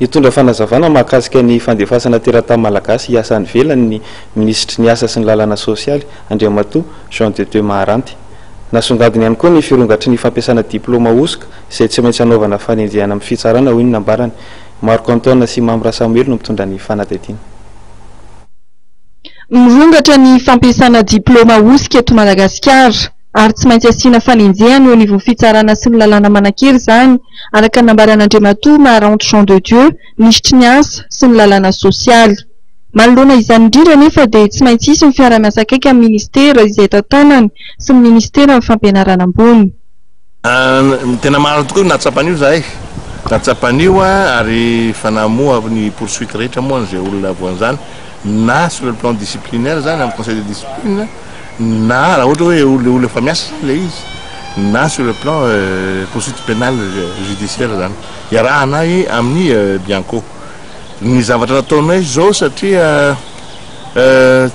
Nitondra fanazavana mahakasika ny fandefasana teratany malagasy hiasa any ivelany ny minisitry ny Asa sy ny Lalana sosialy, Andriamatoa Jean de Dieu Maharanty. Nasongadiny ihany koa ny firongatry ny fampiasana diplaoma hosoka izay tsy maintsy hanaovana fanenjehana amin'ny fitsarana, hoy ny nambarany. Marco Antoine sy Mamy Rasamoely no mitondra ny fanadihadiana. Mirongatra ny fampiasana diplaoma hosoka eto Madagasikara ary tsy maintsy asiana fanenjehana eo anivon'ny fitsarana sy ny lalàna manan-kery izany, araka ny nambaran'Andriamatoa Maharanto Jean de Dieu, minisitry ny Asa sy ny lalàna sosialy. Manoloana izany indrindra anefa dia tsy maintsy hisy ny fiaraha-miasa akaiky amin'ny minisitera izay tantanany sy ny minisiteran'ny fampianarana ambony. Tena marina tokoa nahatsapa an'io zahay, nahatsapa an'io ary efa namoha ny poursuite rehetra moa an'izay olona voan'izany na sur le plan disciplinaire zany amin'ny conseil de discipline na raha ohatra hoe le olona efa miasa zany le izy na sur le plan poursuite pénale judiciaire zany iarahanay amin'ny Bianco. Ny zavatra nataonay izao satria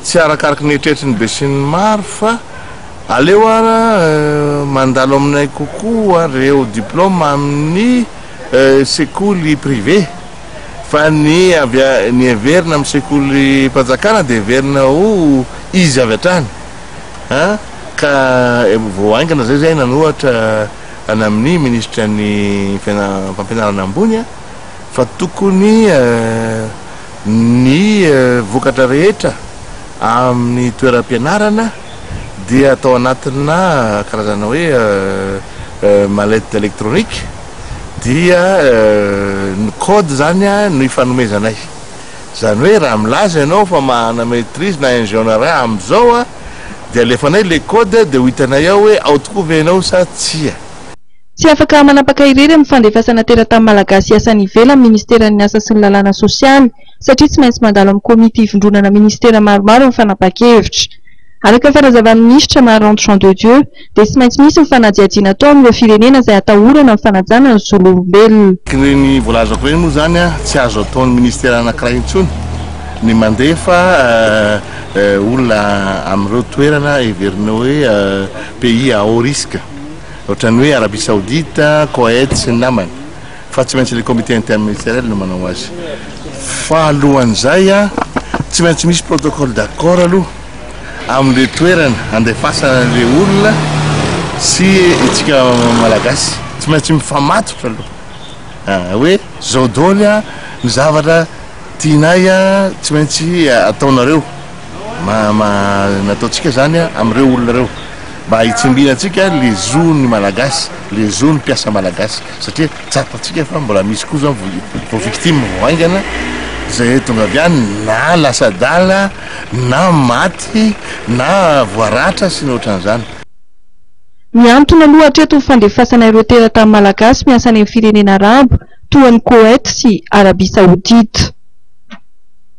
tsy arakaraky ny eritreritry ny besinimaro fa Aleo ara mandalo aminay kokoa reo diplôme amin'ny sekoly privé fa ny avy ny heverina amin'ny sekoly mpanjakana dia heverina ho izy avy hatrany an ka vao haingana zay zay nanohatra any amin'ny minisitra ny fampianarana ambony an fa tokony ny vokatra rehetra amin'ny toeram-pianarana dia atao anatina karazana hoe mallette électronique dia ny code zany no ifanomezanay. Izany hoe raha milaza ianao fa manana maitrise na ingénierat amin'izao dia alefanay le code dia ho hitanay ao hoe ao tokoa ve ianao sa tsia. Tsy afaka manapaka irery amin'ny fandefasana teratany malagasy hiasa any ivelany ny ministeran'ny Asa sy ny Lalàna sosialy satria tsy maintsy mandalo amin'ny komity ivondronana minisitera maromaro ny fanapahan-kevitra. Araka ny fanazavan'ny minisitra Maharanto Jean de Dieu dia tsy maintsy misy ny fanadihadiana atao amin'ireo firenena izay atahorana ny fanajana ny zon'olombelona. Ireny voalazako ireny moa izany tsy azo ataon'ny minisitera anankiray intsony ny mandefa olona amin'ireo toerana heverina hoe pays à haut risque ohatran'ny hoe Arabie Saoudite, Koweït sy ny namany. fa tsy maintsy le comité interministériel no manao azy fa alohan'izay a tsy maintsy misy protocole d'accord aloha amin'le toerana andefasana le olona sy itsika malagasy tsy maintsy mifamatotra aloha ah, hoe zao daholo a ny zavatra tianay a tsy maintsy ataonareo ma, ma, nataontsika zany a amin'ireo olona ireo mba hitsimbinantsika le zon'ny malagasy le zon'ny mpiasa malagasy satria tsapantsika fa mbola misy koa zany vao victime vao haingana zay tonga avy any na lasa adala na maty na voaratra sy ny ohatran'izany. Mihantona aloha hatreto ny fandefasana ireo teratany malagasy miasa any amin'ny firenena arabo toa an'i Koety sy Arabia Saodita.